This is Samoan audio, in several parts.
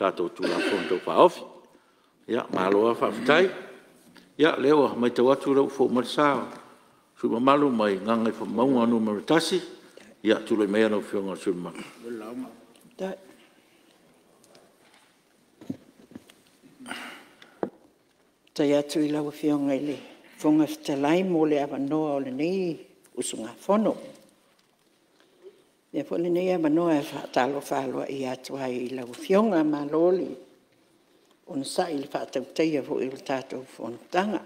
tatou Tulafono Tau Faaofi. Malo lava faafetai. Ia o lea ua matau atu o lea ua fou mai le sa o le sui usufono mamalu mai Gagaifomauga 1. Ia tulai maia lau Afioga i le sui usufono mamalu. Faafetai atu i lau Afioga i le Fofoga Fetalai mo le avanoa o lenei usugafono. Avea foi lenei avanoa e faatalofa aloaia atu ai i lau Afioga, malo le onosai i le faatautaia foi o le tatou fonotaga.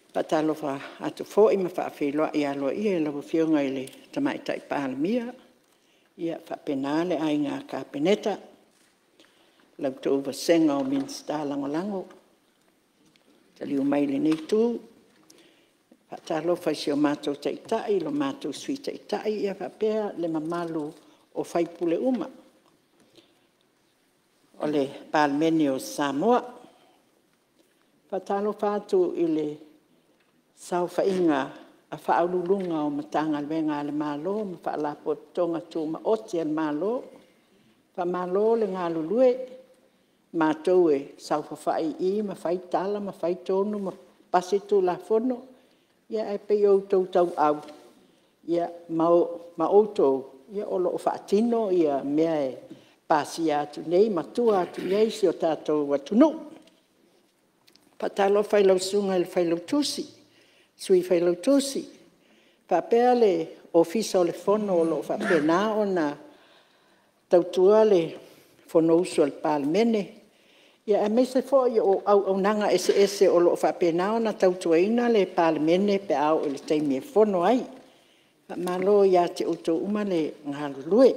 E faatalofa atu foi ma faafeiloai aloaia i lau Afioga i le Tamaitai Palemia faapena le Aiga Kapeneta, la outou vasega o Minisita Lagolago. Taliu mai i lenei itu, e faatalofa i si o matou Taitai, lo matou Sui Taitai faapea le mamalu o sui usufono uma o le Palemene o Samoa. E faatalofa atu i le saofaiga a Ofisa Sili o Pulega o Matagaluega a le Malo ma Faalapotopotoga Tumaoti a le Malo, faamalo le galulue. O matou e saofafai i i ma fai tala ma fai tonu ma pasi Tulafono, ae pei o outou tauau ma outou o lo o faatino mea e pasia atu nei ma tua atu i ai si o tatou atunuu. E faatalofa i lau Susuga i le Failautusi, Sui Failautusi, faapea le Ofisa o le Fono o lo o faapena ona tautua le Fonousu a le Palemene, aemaise foi o auaunaga eseese o lo o faapena ona tautuaina le Palemene pe a oo i le taimi e fono ai. Faamalo ia te outou uma le galulue.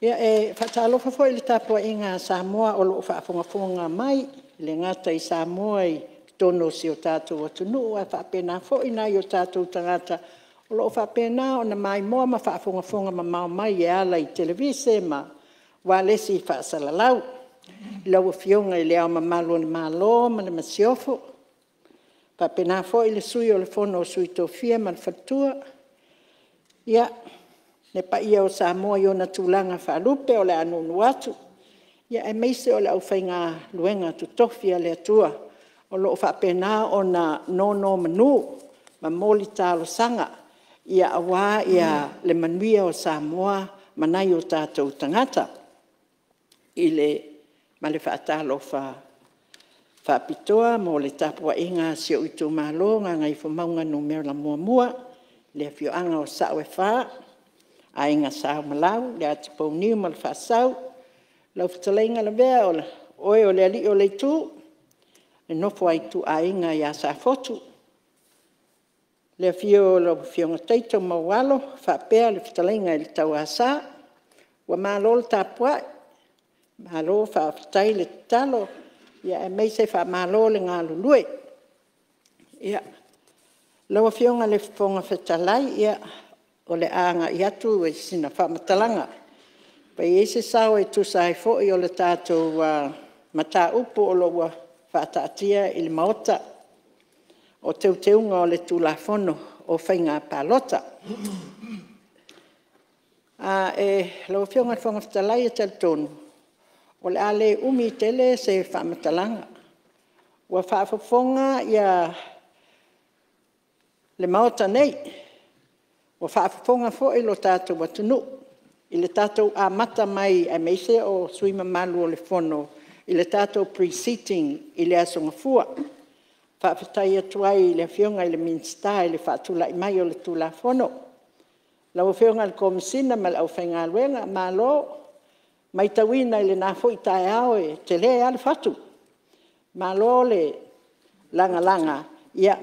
Ia, e faatalofa foi i le tapuaiga a Samoa o lo o faafogafoga mai, e le gata i Samoa i totonu o si o tatou atunuu, ae faapena foi nai o tatou tagata o lo o faapena ona maimoa ma faafogafoga mamao mai e ala i televise ma ualesi faasalalau. Lau Afioga i Le Ao Mamalu o le Malo ma le Masiofo, faapena foi le Sui o le Fono a Sui Tofia ma le Faletua. Ia, le paia o Samoa i ona tulaga faalupe o le a nuunuu atu, aemaise o le aufaigaluega totofi a le Atua o lo o faapena ona nonomanu ma moli talosaga aua le manuia o Samoa ma nai o tatou tagata. Ma le faatalofa faapitoa mo le tapuaiga a si ou itumalo o Gagaifomauga 1, le afioaga o Sa'o e Fa, Aiga Sa Umalau, le Atipouniu ma le Faasau, lau Fetalaiga Lavea o oe o le alii o le itu, le nofo a ituaiga ia Safotu, le afio o lau Afioga Taito ma ou alo faapea le fetalaiga i le Tauasa. Ua malo le tapuai, malo faafetai le tatalo, aemaise faamalo le galulue. Lau Afioga i le Fofoga Fetalai, ia, o le a agai atu sina faamatalaga e fai ai se sao e tusa ai foi o le tatou mataupu o lo o ua faataatia i le Maota, o Teuteuga o le Tulafono o Faiga Palota. Lau Afioga i le Fofoga Fetalai, e talitonu o le a le umi tele se faamatalaga. Ua faafofoga le Maota nei, ua faafofoga foi lo tatou atunuu i le tatou amata mai aemaise o sui usufono mamalu o le Fono i le tatou Pre-Sitting i le aso Gafua. Faafetai atu ai i le Afioga i le Minisita i le faatulai mai o le Tulafono. Lau Afioga i le Komesina ma le aufaigaluega, malo. E matauina i lena foi taeao e tele lava le fatu. Malo le lagalaga,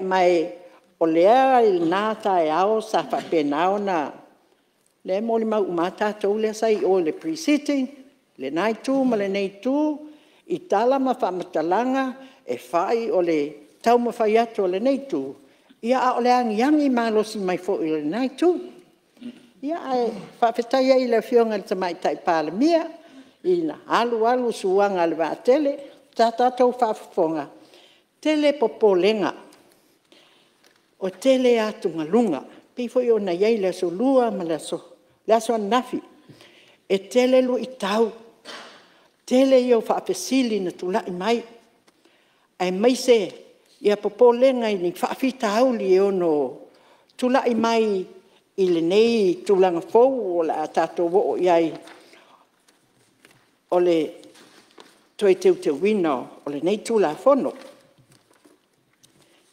ma o lea i lena taeao sa faapena ona… lea e molimau uma lava tatou lea sa i o i le Pre-Sitting, lena itu ma lenei itu i tala ma faamatalaga e fai o le taumafai atu o lenei itu, a o le agiagi malosi mai foi o lena itu. Ae faafetai ai i le Afioga i le Tamaitai Palemia ina ne i alu alu suaga a le vaatele, sa tatou faafofoga, e tele popolega, e tele atugaluga, pei foi ona i ai le Aso Lua ma le aso ananafi. E tele luitau, tele ia o faafesili na tulai mai, aemaise ia popolega i faafitauli e ono tulai mai i lenei tulaga fou o le a tatou oo i ai, o le toe teuteuina o lenei Tulafono.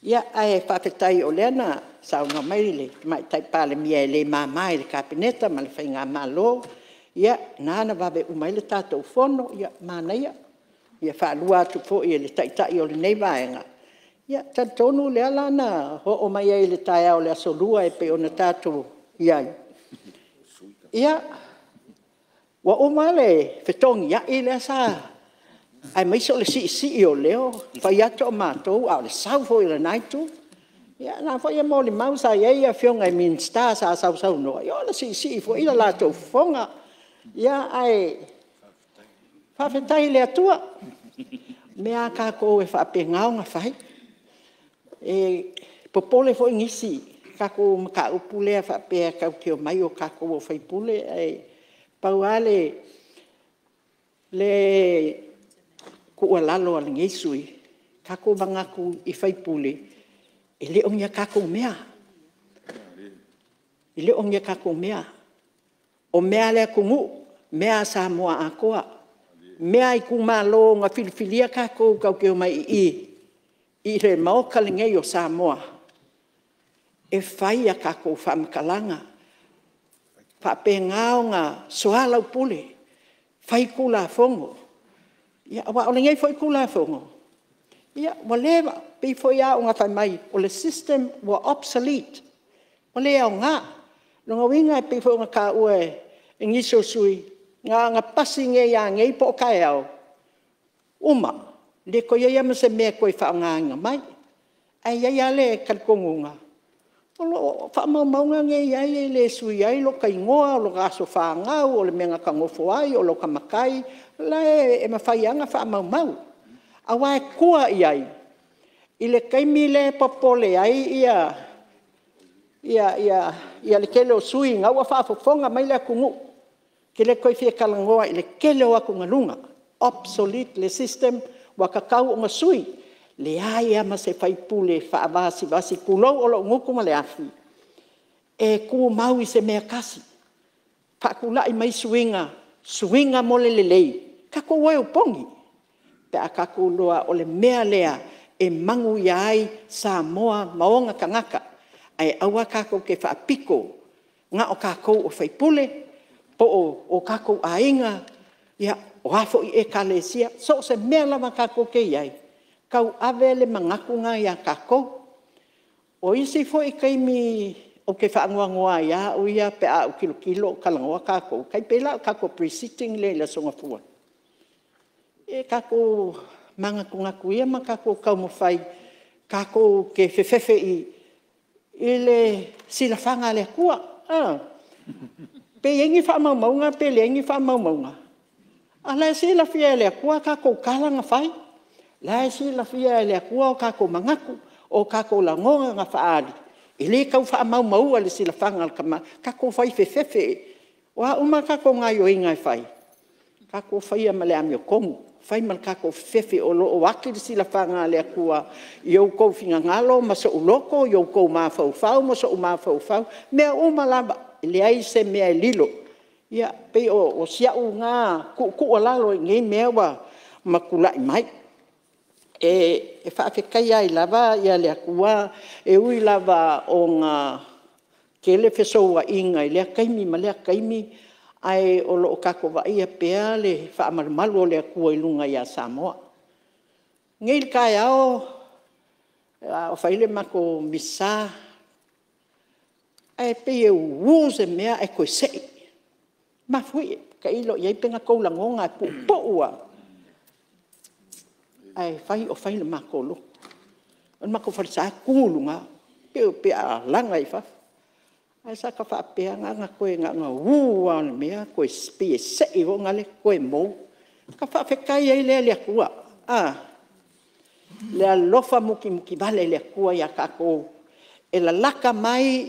Ia, ae faafetai o lea na saunoa mai le Tamaitai Palemia e le mama i le Kapeneta ma le faigamalo, ia na ala ona vave uma ai le tatou Fono, ia manaia. E faalua atu foi e le Taitai o lenei Vaega, ia e talitonu o lea la na oo mai ai i le taeao o le Aso Lua e pei ona tatou i ai, ia, ua uma le fetogiai lea sa… aemaise o le siisii o leo, fai atu o matou a o le sau foi o lena Itu. Ia o la e foi e molimau sa i ai afioga i Minisita sa sausaunoa, ia o le siisii foi o latou fofoga. Ae faafetai i le Atua, o mea lava a tatou e faapena ona fai. E popole foi nisi i le tatou mataupu lea faapea tatou te omai o tatou o sui usufono, ae pau lava le tuualalo a lenei sui usufono, tatou manatu i sui usufono, e le o ni a tatou mea, e le o ni a tatou mea. O mea a le atunuu, mea a Samoa atoa, mea a itumalo na filifilia tatou tatou te omai i i i le Maota lenei o Samoa e fai a tatou faamatalaga, faapena ona soalaupule, fai Tulafono. Aua o lenei foi Tulafono, ua leva, e pei foi lava ona fai mai o le system ua obsolete, ua le aoga. O lona uiga e pei foi ona taua e nisi o sui usufono, na ona pasi nei lava nei po o taeao, uma, e le toe i ai lava ma se mea e toe faaaogaina mai. Ae i ai lava le talitonuga, o faamaumauga nei e i ai e le suia ai lota igoa, o lota aso fanau, o le mea na ta nofo ai, o lota matai, o la e mafai lava ona faamaumau. Aua e tua i ai i le taimi lea e popole ai le tele o sui usufono o lena ua faafofoga mai le atunuu, ou te le toe fia talanoa i le tele o atugaluga, obsolete le system ua tatau ona sui. E leai lava ma se sui usufono e faavasivasi, tulou, o lou gutu ma le afi, e tumau i se mea e tasi. Faatulai mai suiga, suiga mo le lelei, tatou o e opogi pe a tatou iloa o le mea lea e manuia ai Samoa ma ona tagata. Ae aua tatou te faapito na o tatou o sui usufono po o tatou aiga, o a foi Ekalesia, so o se mea lava tatou te i ai, tauave le manatu lena ia tatou. O isi foi taimi ou te faanoanoa ai lava au ia pe a ou tilotilo o talanoa tatou, e tai pei la o le tatou Pre-Sitting lea i le Aso Gafua, se tatou manatunatu ia ma tatou taumafai tatou te fefefe i le silafaga a le Atua, pe i ai ni faamaumauga pe leai ni faamaumauga, a o la e silafia e le Atua a tatou tala na fai, o la e silafia e le Atua o tatou manatu, o tatou lagona na faaali, e le tau faamaumauina i le silafaga a le Tama. Tatou fai fefefe. O a uma a tatou gaoioiga e fai, tatou faia ma le amiotonu, fai ma le tatou fefefe o lo o ati le silafaga a le Atua i outou finagalo ma sou loto, i outou mafaufau ma sou mafaufau, mea uma lava, e leai se mea e lilo. Ia, e pei o si au lena tuutuualalo i nei mea ua tulai mai. E faafetaia ai lava le Atua, e ui lava ina tele fesouaiga i lea taimi ma lea taimi, ae o lo o tatou vaaia pea le faamalumalu o le Atua i luga ia Samoa. O nei i le taeao a o fai le matou Misa, ae pei e uu se mea ae toe sei. Mafuie, tailo i ai pe na outou lagona e puupuu lava, ae fai o fai le matou lotu. O le matou falesa tu i luga, pe a laga i fafo. Ae sa ta faapea na ona uu lava o le mea toe pei e sei foi lele toe mou. Ona faafetai ai lea i le Atua i le alofa mutimutivale o le Atua ia tatou, e lalata mai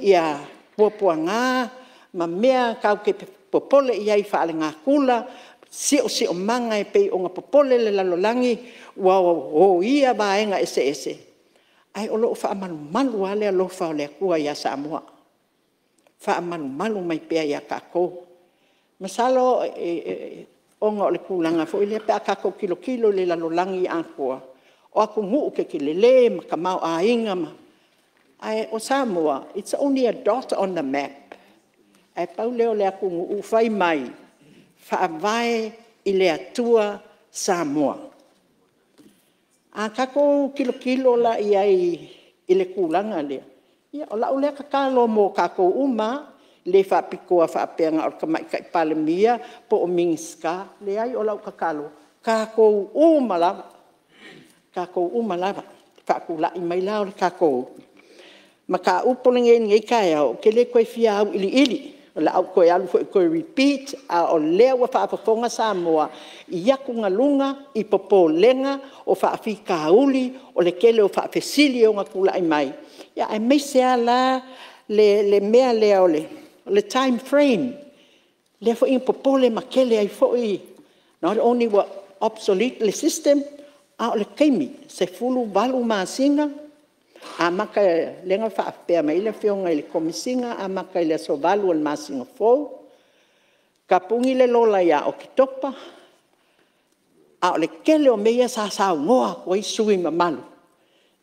puapuaga ma mea tatou te popole i ai faalenatura, siosiomaga e pei ona popole le lalolagi ua oia vaega eseese, ae o lo o faamalumalu lava le alofa o le Atua ia Samoa, faamalumalu mai pea ia tatou. Masalo ona o le tulaga foi lea pe a tatou tilotilo i le lalolagi atoa, o atunuu tetele ma tamaoaiga, ae o Samoa, it's only a dot on the map. Ae pau lea o le atunuu fai mai e faavae i le Atua Samoa. A tatou tilotilo la i ai i le tulaga lea, ia o lau lea tatalo mo tatou uma lava, e le faapitoa faapea na o le Tamaitai Palemia po o Minisita, leai o lau tatalo, tatou uma lava, tatou uma lava. Faatulai mai la o le tatou mataupu lenei i lenei taeao, ou te le toe fia auiliili, o le a ou toe alu foi e toe repeat, a o lea ua faafofoga Samoa i atugaluga, i popolega, o faafitauli, o le tele o faafesili e ono tulai mai, aemaise lava la le mea lea o le time frame, lea foi na popole ma tele ai foi, not only ua obsolete le system, a o le taimi, 18 masina, amata, lea na faapea mai ai le Afioga i le Komesina, amata i le aso 8 o le masina fou, tapuni le lola ia Oketopa, a o le tele o mea ia sa saunoa atu ai sui usufono mamalu,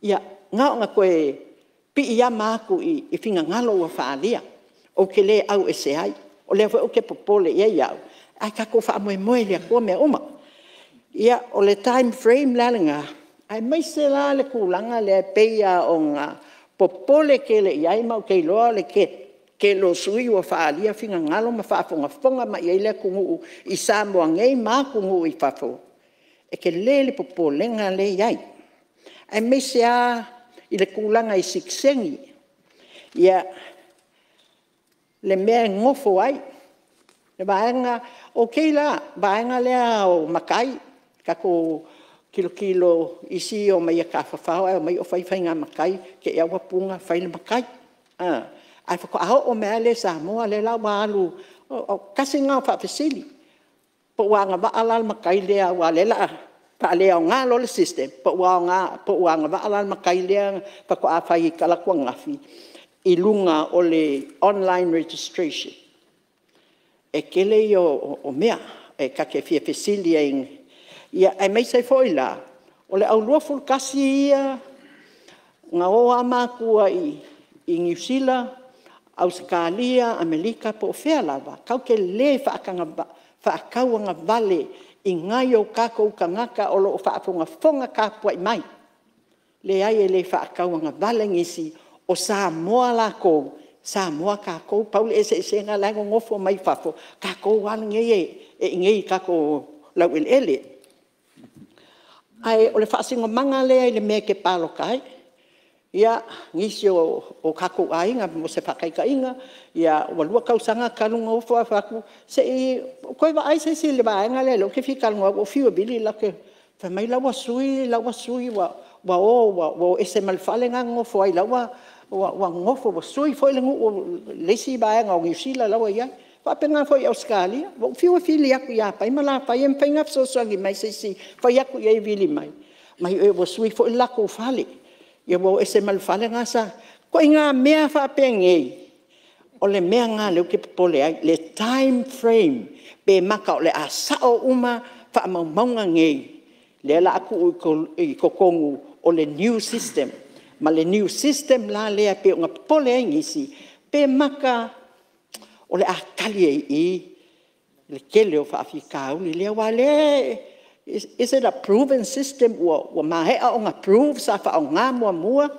ia na ona toe piiama atu i finagalo ua faaalia, ou te le auese ai. O lea foi ou te popole i ai au, ae tatou faamoemoe i le Atua mea uma. Ia, o le time frame la lena, aemaise la le tulaga lea e pei lava ona popole tele i ai, ma ou te iloa o le tele o sui usufono ua faaalia finagalo ma faafogafoga mai i ai le atunuu i Samoa nei ma atunuu i fafo, e tele le popolega lea e i ai, aemaise lava i le tulaga i sitiseni, le mea e nofo ai. Le vaega, okay la le vaega lea o matai, tatou tilotilo i isi e omai e tafafao ae omai o fai faiga matai, te i lava ua puna fai le matai. Ae faatoa oo mai lava lea i Samoa lea la ua alu… Tasi lena o faafesili, po ua agavaa la le matai lea aua o lea o le a faaleaoga loa le system, po ua agavaa la le matai lea faatoa fai talaatu ananafi i luga o le online registration? E tele ia o mea e ta te fia fesili ai, aemaise foi la o le au 21 ia na o lava matua i Niu Sila, Ausetalia, Amerika po o fea lava, tatou te le faatauagavale i nai o tatou tagata o lo o faafogafoga tapuai mai. Leai, e le faatauagavale nisi, o Samoa latou, o Samoa tatou. Pau le eseesega o la e nonofo mai fafo, o tatou lava lenei e i inei i tatou laueleele. Ae o le faasinomaga lea i le mea e te palota ai. Ia, nisi o tatou aiga mo se faataitaiga, ua 2 tausaga talu ona ofo ae fai atu, se i toe vaai se isi i le vaega lea ou te fia talanoa atu, ua ou fiu e vili le latou… Fai mai la ua sui, la ua sui ua o ese ma le fale lena na nonofo ai, la ua nonofo ua sui foi le nuu i le isi vaega o Niu Sila la ua i ai. E faapena foi i Ausetalia. Ua ou fiu e fili atu ia Pai ma Lafai e mafai ona fesoasoani mai se isi, fai atu i ai e vili mai, fai mai ua sui foi le latou fale, ua o ese ma le fale lena sa… O ituaiga mea faapenei, o le mea lena o lea ou te popole ai, le time frame, pe mata o le a sao uma faamaumauga nei lea o le a tuu i totonu o le new system, ma le new system la lea e pei ona popole ai nisi, pe mata o le a tali ai i i le tele o faafitauli lea. Aua o lea is it a proven system ua maea ona prove sa faaaoga muamua?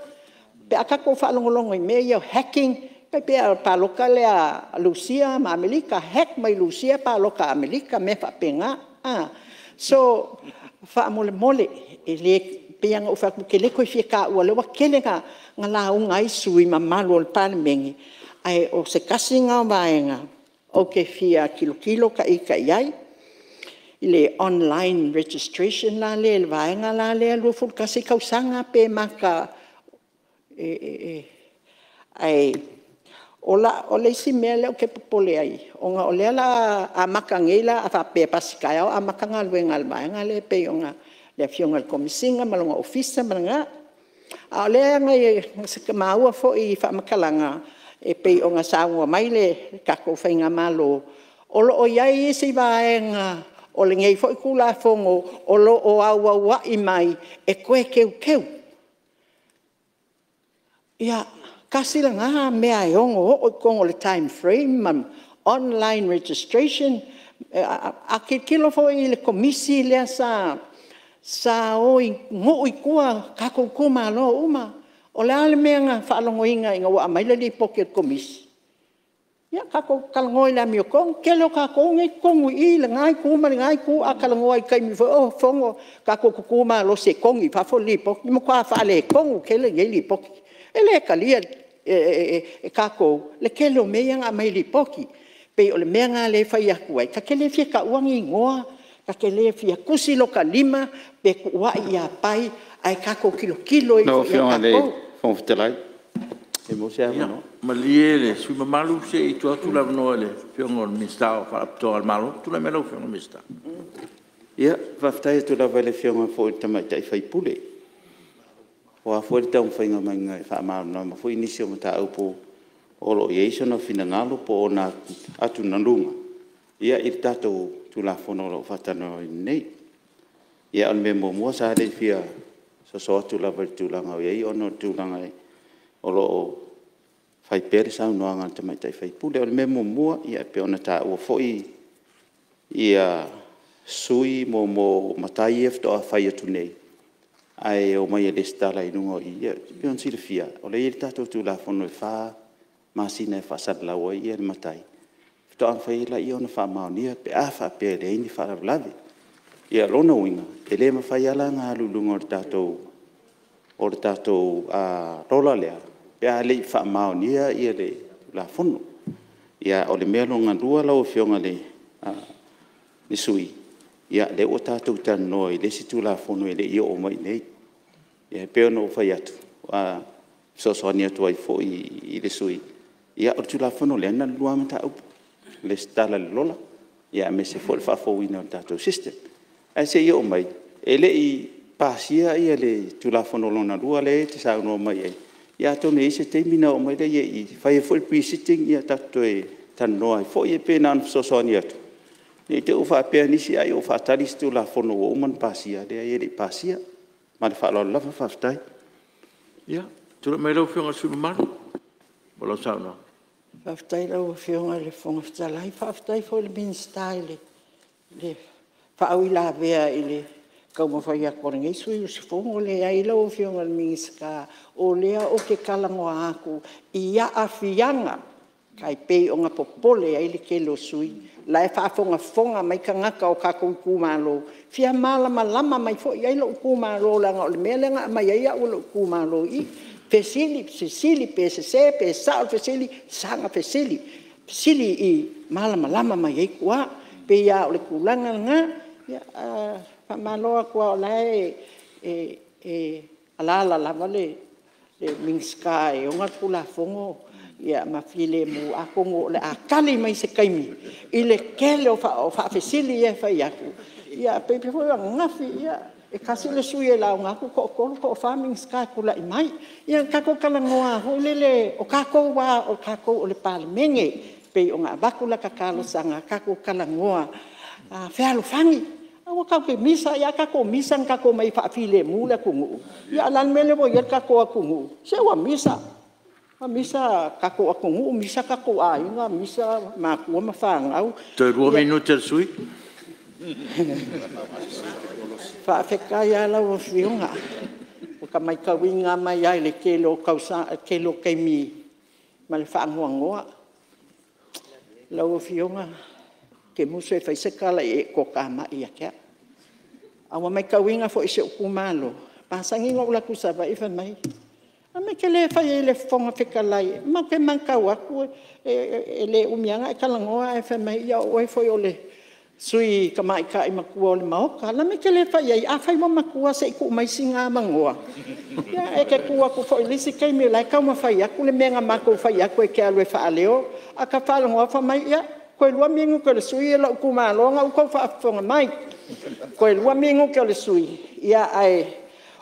Pe a tatou faalogologo i mea ia o hacking, tai pei lava o le palota lea a Lusua ma Amerika, hack mai Lusua palota a Amerika, mea faapena. So, faamolemole, e pei lava ona ou fai atu ou te le toe fia taua, o lea ua tele ina lauga ai sui usufono mamalu o le Palemene, ae o se tasi lena o vaega ou te fia tilotilo ita i ai i le online registration la lea i le vaega lea 21 tausaga pe mata e… Ae O le isi mea lea ou te popole ai, ona o lea o le a amata nei, a faapea e pasi taeao amata galuega a le vaega lea pei ona le Afioga i le Komesina ma lona ofisa ma lena. A o lea na maua foi i faamatalaga e pei ona saunoa mai le tatou faigamalo, o lo o i ai isi vaega o lenei foi Tulafono o lo o auauai mai e toe teuteu. Ia, tasi lena mea e ono oo i totonu o le time frame ma online registration. A tilotilo foi i le Komisi lea sa o i nuu i tua i tatou itumalo uma, o le a le mea na faalogoina ina ua aumai le lipoti a le Komisi? Ia tatou talanoa i le amiotonu. O le toatele o tatou lea e i totonu i i, i lena itu ma lena itu, a talanoa i taimi foi o fono, tatou tutu malosi e togi i fafo le lipoti. E matua faaletonu tele nei lipoti. E le talia e tatou le tele o mea ia na aumai i lipoti. E pei o le mea lena lea e fai atu ai, ta te le fia taua ni igoa, ta te le fia tusi lota lima pe tuuai ia Pai, ae tatou tilotilo ifo ia Lau Afioga i le tatou. Fofoga Fetalai, pe maua se avanoa. Malie le sui usufono mamalu se i tuu atu le avanoa i le Afioga i le Minisita o Faalapotopotoga a le Malo. Tulai mai lau Afioga i le Minisita. Ia, faafetai atu lava i le Afioga foi i le tamaitai sui usufono aua foi le taumafaiga mai e faamalamalama foi nisi o mataupu o lo o i ai sona finagalo po o ona atugaluga i le tatou Tulafono o lo o faatalanoaina nei. Ia o le mea muamua sa le fia soso atu lava i le tulaga o i ai, ona o le tulaga o lo o fai pea le saunoaga a le tamaitai sui usufono. O le mea muamua e pei ona taua foi sui o matai ia faatoa fai atu nei ae omai e resitala i luga o i… E pei ona silafia o lea e i ai le tatou Tulafono e 4 masina e faasalalau ai le matai faatoa mafai ai lea ona faamaonia pe a faapea e leai ni faalavelave. O lona uiga, e le mafai lava la ona alu i luga o le tatou lola lea pe a le i faamaonia le Tulafono. O le mea lona lua lau Afioga i le sui usufono, ia o lea ua tatou talanoa i le isi Tulafono e le i oo mai i inei. E pei ona ou fai atu, e fesoasoani atu ai foi i le sui usufono, o le Tulafono lea na o le 2 lava mataupu, resitala i le lola aemaise foi o le faafouina o le tatou system. Ae se i oo mai, e le i pasia le Tulafono lona lua lea e te saunoa mai ai, ia atonu e i ai se taimi ona oo mai lea i i e fai ai foi le Pre-sitting tatou toe talanoa ai foi. Ia pei na ona fesoasoani atu, ne i te i ua faapea nisi ai ua faatali se Tulafono ua uma ona pasia. E leai e le i pasia. Ma le faaaloalo lava faafetai. Ia, tulai mai lau Afioga i le sui usufono mamalu mo lau saunoaga. Faafetai i lau Afioga i le Fofoga Fetalai, faafetai foi i le Minisita i le faauilavea i le taumafai atu a lenei sui usufono. Leai lau Afioga i le Minisita, o lea ou te talanoa atu i aafiaga e pei ona popole ai le tele o sui usufono. O la e faafogafoga mai tagata o tatou itumalo, e fia malamalama mai foi i ai lou itumalo, leaga o le mea lea na aumai ai au e lou itumalo i i, fesili, fesili pe sese pe sao le fesili, e sa ona fesili, fesili ia malamalama mai ai tua. E pei lava o le tulaga lena. Ae faamalo atu lava o la e alaala lava le Minisita e ona le Tulafono ma filemu. Atonu o le a tali mai i se taimi i le tele o faafesili ia e fai atu. E pei foi o ananafi, e tasi le sui usufono e lauga atu e toatolu toafa Minisita e tulai mai. Ia tatou talanoa lava foi lele, o tatou lava o tatou o le Palemene. E pei ona avatu lau talosaga, tatou talanoa fealofani, aua tatou te misa. Ai a tatou misa na tatou omai e faafilemu le atunuu. Ia a o le a le mea lea ua i ai le tatou atunuu? Se ua misa, ua misa tatou atunuu, misa tatou aiga, misa matua ma fanau. Toe 2 minute o le sui usufono. Faafetai lava lau Afioga. Ua ta matauina mai lava i le tele o taimi ma le faanoanoa. Lau Afioga, ou te musu e fai se tala i e toatamai ia te au. Ae ua matauina foi i si ou itumalo, e masani ona ou alu atu i Savaii fai mai, o le a le mea e te le fai ai i le Fofoga Fetalai? Ma ou te matau atu e le umi lava ona e talanoa ae fai mai, ia o oe foi o le Sui Tamaitai matua o le Maota. O le a le mea e te le fai ai? Afai ua matua se i tuu mai sina avanoa. Ia e te tu atu foi i le isi taimi o la e taumafai atu le mea na matou fai atu e te alu e faaleo, ae ta faalogo atu fai mai, ia, toe lua minute o le sui usufono ia lou itumalo, o lena ua outou faafofoga mai, toe lua minute o le sui usufono. Ae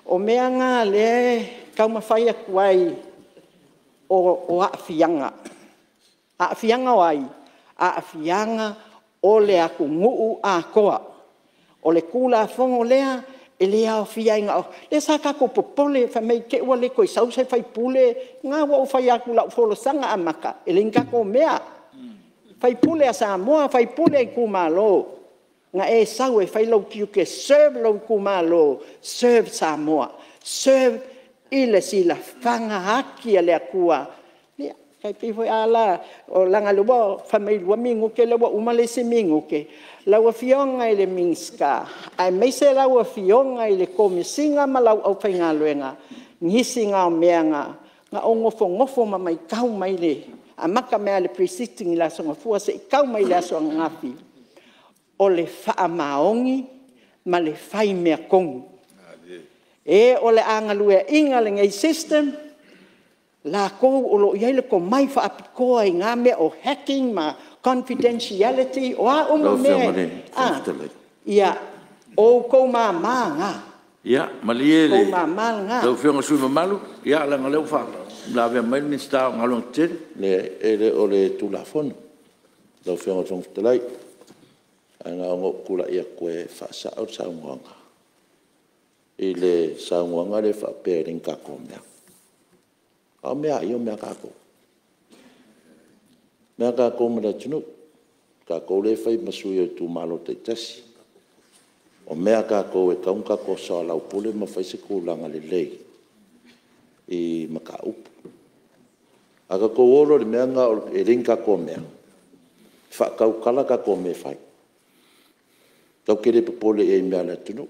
o mea na o lea e taumafai atu ai, o aafiaga. Aafiaga o ai? Aafiaga o le atunuu atoa. O le Tulafono lea, e le aofia ai na o… lea sa tatou popole fai mai i te i ua le toe sau se sui usufono. Lena ua ou fai atu i lau folasaga amata, e leai ni tatou mea. O sui usufono a Samoa, sui usufono a itumalo, na e sau e fai lou tiute e serve lou itumalo, serve Samoa, serve i le silafaga ati a le Atua. Ia, tai pei foi a la leaga o lea ua fai mai 2 minute lea ua uma le isi minute. Lau Afioga i le Minisita aemaise lau Afioga i le Komesina ma lau aufaigaluega, o nisi na o mea na ou nofonofo ma matau mai le amata mai lava i le Pre-sitting i le Aso Gafua seia tau mai i le aso ananafi, o le faamaoni ma le fai mea tonu. E o le a galueaiina lenei system, latou o lo o i ai le tomai faapitoa i na mea o hacking ma confidentiality, o a uma mea, ia o outou mama na. Ia malie O outou mama na. Lau Afioga i le sui usufono mamalu, leaga o lea ua faauilavea mai le Minisita o Galuega Tetele. Leai, e le o le Tulafono lau Afioga i le Fofoga Fetalai. Ae na ona ou tulai atu e faasa'o le saunoaga i le saunoaga lea faapea e leai ni tatou mea. A o mea a ia o mea a tatou? O mea a tatou ma le atunuu, o tatou lea e fai ma sui o itumalo taitasi. O mea a tatou e tatau ona tatou soalaupule ma fai se tulaga lelei i mataupu. A tatou o loa i le mea lena e leai ni tatou mea, e faatautala a tatou mea e fai. Tatou te le popole i ai i mea a le atunuu.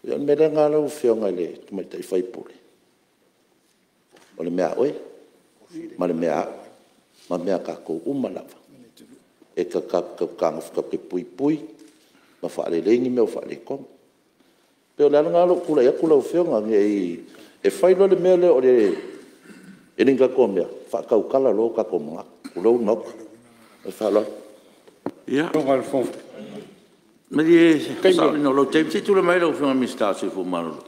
O le mea lena lau Afioga i le tamaitai sui usufono, o le mea a oe ma le mea a au ma mea a tatou uma lava. E tatou te puipui ma faalelei ni mea o faaletonu. E pei o le ala lena o lou tulai atu lau Afioga, ne i… e fai loa le mea lea e le o ni tatou mea, faatautala loa o tatou manatu, tulou le Maota. Ma le faaaloalo. Ia, malie mo le saoina o lou taimi, se i tulai mai lau Afioga i le Minisita o le Soifua Maloloina.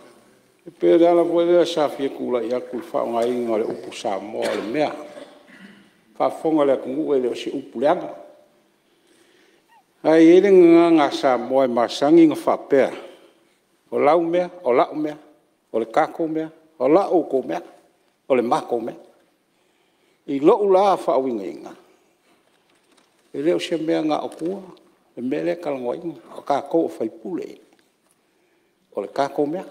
E pei o le ala foi lea sa fia tulai atu i le faaaogaina o le upu Samoa o le mea. A faafofoga le atunuu e le o se upu leaga. Ae i ai le gagana Samoa e masani ona faapea, o lau mea, o la'u mea, o le tatou mea, o la outou mea, o le matou mea. I lou la faauigaina, e le o se mea na o tua le mea lea e talanoaina, o tatou o sui usufono, o le tatou mea.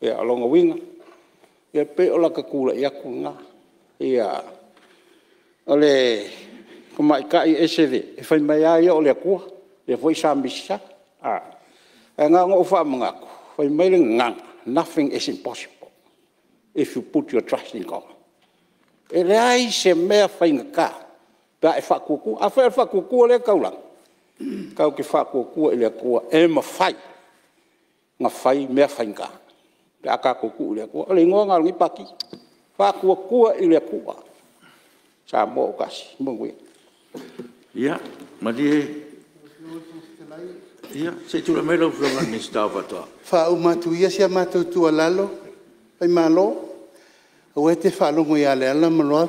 O lona uiga, e pei o lata tulai atu lena. O le tamaitai e ese le… fai mai lava ia o le Atua, lea foi sa misi atu. Ae na ona ou faamanatu, fai mai le gagana, nothing is impossible if you put your trust in God. E leai se mea faigata pe a e faatuatua. Afai o le faatuatua lea e taulai, tatou te faatuatua i le Atua e mafai ona fai mea faigata pe a tatou tuu i le Atua. O le igoa lena o lenei Pati, Faatuatua i le Atua Samoa ua Tasi. Ia manuia. Ia malie se i tulai mai lau Afioga i le Minisita o Faatoaga. Faauma atu ia si a matou tuualalo Faimalo, aua e te faalogo ia Leala ma Loau,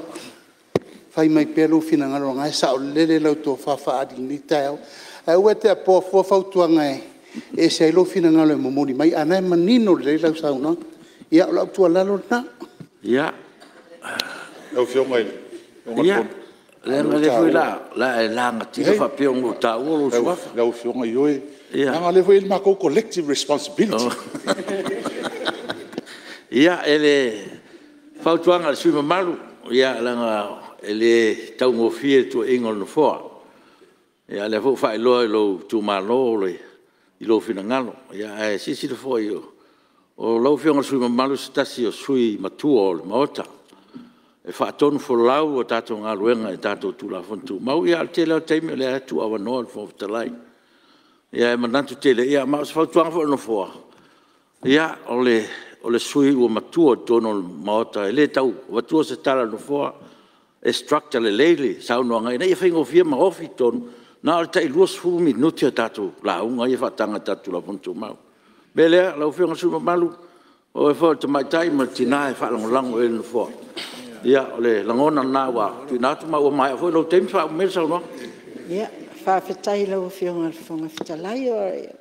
fai mai pea lou finagalo o lena e saolele lau tofa faaali i lenei taeao. Ae aua e te apoa fua fautuaga e ese ai lou finagalo e momoli mai, a o lena e manino lelei lau saunoaga. Ia o lau tuualalo lena. Ia, leaga o lea foi o le a e lagatila faapea ua ou taua lou suafa. Ioe, leaga o lea foi e i ai le matou collective responsibility. Ia, o le fautuaga i le sui usufono mamalu, leaga e le taugofie le tuuaiga o le Nofoa. A o lea foi ua faailoa i lou itumalo i lou finagalo. Ae silasila foi o lau Afioga i le sui usufono mamalu o se tasi o sui usufono matua o le Maota. e faatonufolau a tatou galuega i tatou Tulafono Tumau. Ia, a o le tele lava o taimi o lea e tuuavanoa le Fofoga Fetalai. Ae manatu tele, ma o se fautuaga foi a le Nofoa, ia o le sui usufono ua matua i totonu o le Maota e le tau avatua se tala a le Nofoa, e structure lelei le saunoaga ina ia faigofie ma ofi i totonu. Na o le tai 20 minute a tatou lauga ia e faataga i le tatou Tulafono Tumau. O le mea lea lau Afioga i le sui usufono mamalu, o oe foi o le tamaitai ma le tina e faalagolago i ai le Nofoa. Ia o le lagona lena ua tuuina atu ma ua maea foi lou taimi. Faauma maia le saunoaga. Faafetai i lau Afioga i le Fofoga Fetalai.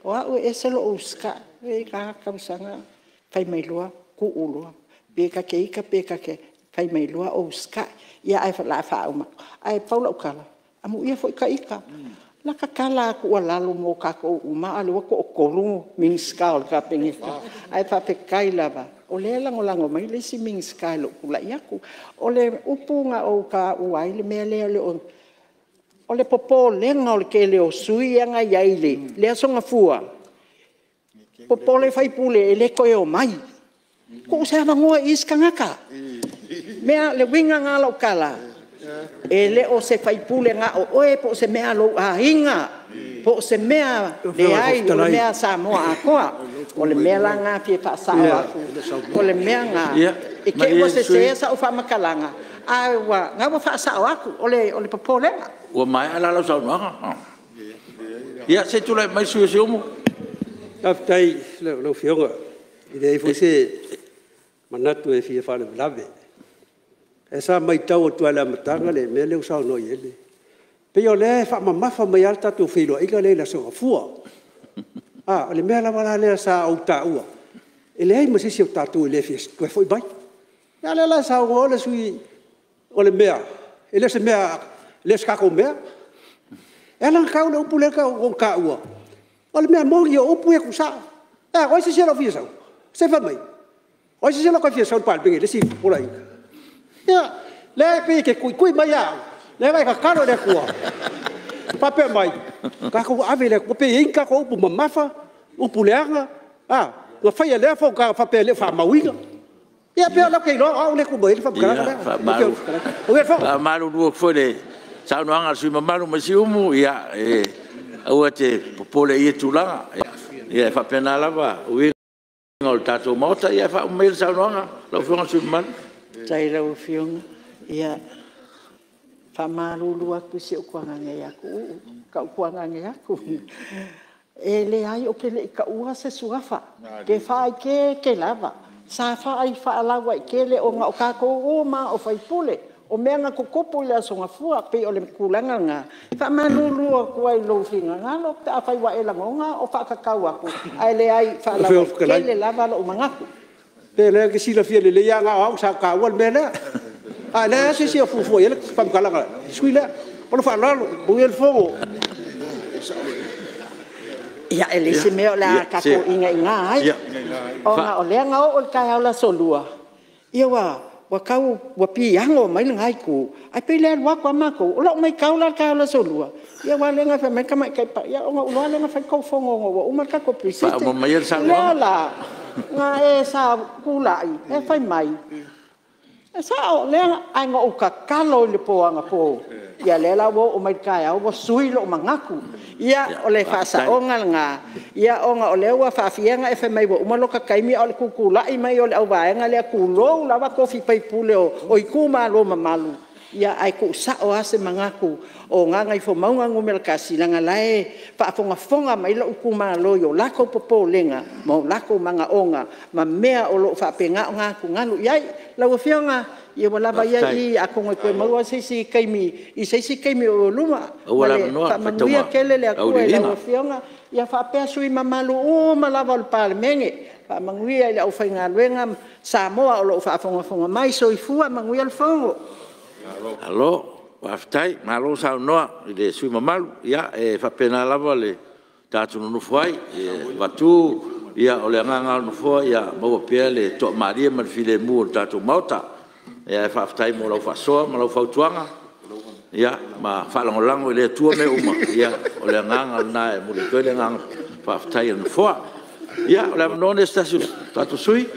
O au e ese lou usitai, e 4 tausaga fai mai loa tuu loa, pe ta te ita pe ta te fai mai loa ou usitai. Ia ae o le a faauma atu. Ae pau lau tala, amuia foi ita, lata tala lava tuualalo mo tatou uma a o lea ua toatolu Minisita o le Kapeneta. Ae faafetai lava o lea e lagolago mai le isi Minisita i lou tulai atu. O le upu na ou taua ai le mea lea, o le popolega o le tele o sui usufono ia na i ai i le Aso Gafua, popole sui usufono e le toe omai, tuu se avanoa i isi tagata. O le uiga lena o lau tala, e le o se sui usufono na o oe po o se mea a lou aiga, po o se mea, leai o le mea a Samoa atoa. O le mea la lena e fia faasao atu, o le mea lena, i te'i ua sese sau faamatalaga, ae o lena ua faasao atu. O le popolega. Ua maea la lau saunoaga? Ia se i tulai mai le sui usufono mo Siumu. Faafetai i lau Afioga. E leai foi se manatu e fia faalavelave, ae sa matau atu lava i le amataga le mea lea ua saunoa i ai le… E pei o lea e faamamafa mai lava le tatou feiloaiga lea i le Aso Gafua. A, o le mea lava la lea sa ou taua, e leai ma se isi o tatou e le fia toe foi mai. A o lea la e saunoa le sui usufono o le mea, e le o se mea, e le o se tatou mea. E ala ona tau le upu lea na ou taua, o le mea moni o upu ia e tuusao. Ae a? O ai se isi e le o fia sau? Se i fai mai. O ai se isi e le o toe fia sau i le Palemene i le isi Paleaiga? Ia, lea e pei e te tuitui mai ia au, lea na e tatalo i le Atua faapea mai, tatou ave i le Atua, pe i ai ni tatou upu mamafa, upu leaga, a? Na faia i lea fonotaga faapea e le o faamauina. Ia pei o lea ou te iloa o au lea e tu mai ai le faamatalaga lea. Lau Afioga i le Fofoga Fetalai. Manuia le fono. E faamalulu atu foi i le saunoaga a le sui usufono mamalu mai Siumu, aua e te popole i ia tulaga. E faapena lava uiga o le tatou Maota. Ia faauma maia le saunoaga lau Afioga i le sui usufono mamalu. Faafetai i lau Afioga. Ia, e faamalulu atu i si ou tuagane ia Tuuu, tau tuagane atu. E leai ou te le i taua se suafa, ou te faaeteete lava. Sa faalauaitele ona o tatou uma lava o sui usufono. O mea na tutupu i le Aso Gafua, e pei o le tulaga lena. E faamalulu atu ai i lou finagalo pe afai ua e lagona o faatatau atu, ae leai, e faalauaitele lava lou manatu. Pei o lea e te silafia lelei lava na o au sa taua le mea lea, ae leai lava se isi o fuafua i ai le faamatalaga a le sui usufono lea. Ma lou faaaloalo. Manuia le fono. Ia, e leai se mea o le a tatou inaina ai, ona o lea na oo i le taeao o le Aso Lua, ia ua tau ua piano mai lena itu, ae pei o le alu atu lava matou. O lau matau la i le taeao o le Aso Lua, ia aua o lea na fai mai le Tamaitai Palemia, ona ou iloa lava lea na fai le tou fono ina ua uma le tatou Pre-Sitting. O lea la na e tulai e fai mai, e sao, ae na ou tatalo i le po anapo, ia lea la ua oo mai i le taeao ua sui lou manatu. Ia, o le faasaoga lena, ona o lea ua faafia ona e fai mai ua uma lota taimi a o le tutulai mai o le auvaega lea, tulou lava tofi faipule o itumalo mamalu, ae tuusao lava se manatu o Gagaifomauga 1, leaga o la e faafogafoga mai lou itumalo i o latou popolega ma o latou manaoga ma mea o lo o faapena ona atugalu i ai. Lau Afioga, ia ua lava ia i, atonu e toe maua se isi taimi i se isi taimi o i luma. Faamanuia tele le Atua i lau Afioga faapea sui usufono mamalu uma lava o le Palemene. Faamanuia i le aufaigaluega ma Samoa o lo o faafogafoga mai. Soifua, manuia le fono. Malo faafetai, malo saunoa i le sui usufono mamalu. Ia e faapena lava le tatou nonofo ai e avatu… O le agaga lava o le Nofoa ia maua pea le toamalie ma le filemu o le tatou Maota. Ae faafetai mo lau faasoa ma lau fautuaga ma faalagolago i le Atua mea uma. O le agaga lena e momoli atu ai le agaga faafetai o le Nofoa. Ia o le avanoa lenei o se tasi o tatou sui